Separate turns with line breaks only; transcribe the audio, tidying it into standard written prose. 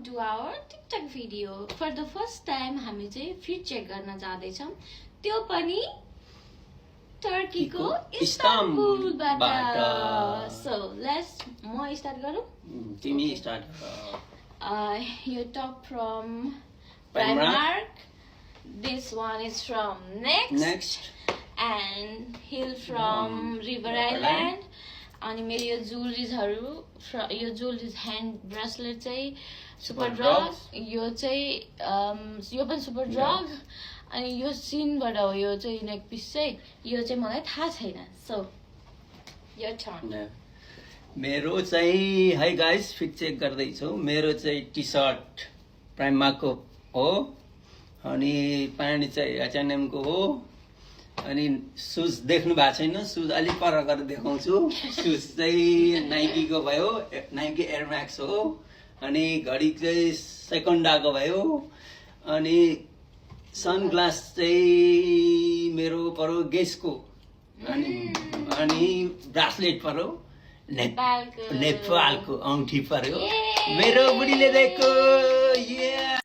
welcome to our TikTok video. For the first time हामी चाहिँ fit check गर्न जाँदै छौं. त्यो पनि टर्की को इस्तानबुलबाट. So let's म start गरौँ.
तिमी start.
Your top from Primark. This one is from Next. And Hill from River Island. अनि मेरो यो ज्वेलरीजहरु यो ज्वेलरीज ह्यान्ड ब्रेसलेट चाहिँ सुपरड्रग यो चाहिँ यो पनि सुपरड्रग अनि यो सिनबाट हो यो चाहिँ नेक पिस चाहिँ यो चाहिँ मलाई थाहा छैन सो यो टर्न
मेरो चाहिँ हाई गाइस फिट चेक गर्दै छु मेरो चाहिँ टी-शर्ट प्राइमार्कको हो अनि प्यान्ट चाहिँ H&M को हो अनि शूज देख्नु भएको छैन शूज अलि पर गरेर देखाउँछु शूज चाहिँ नाइकी को भयो नाइकी एयर मैक्स हो अनि घडी चाहिँ सेकन्डाको भयो अनि सनग्लास चाहिँ मेरो पर्यो गेसको अनि ब्रासलेट पर्यो नेपालको औँठी पर्यो मेरो बुढीले दिएको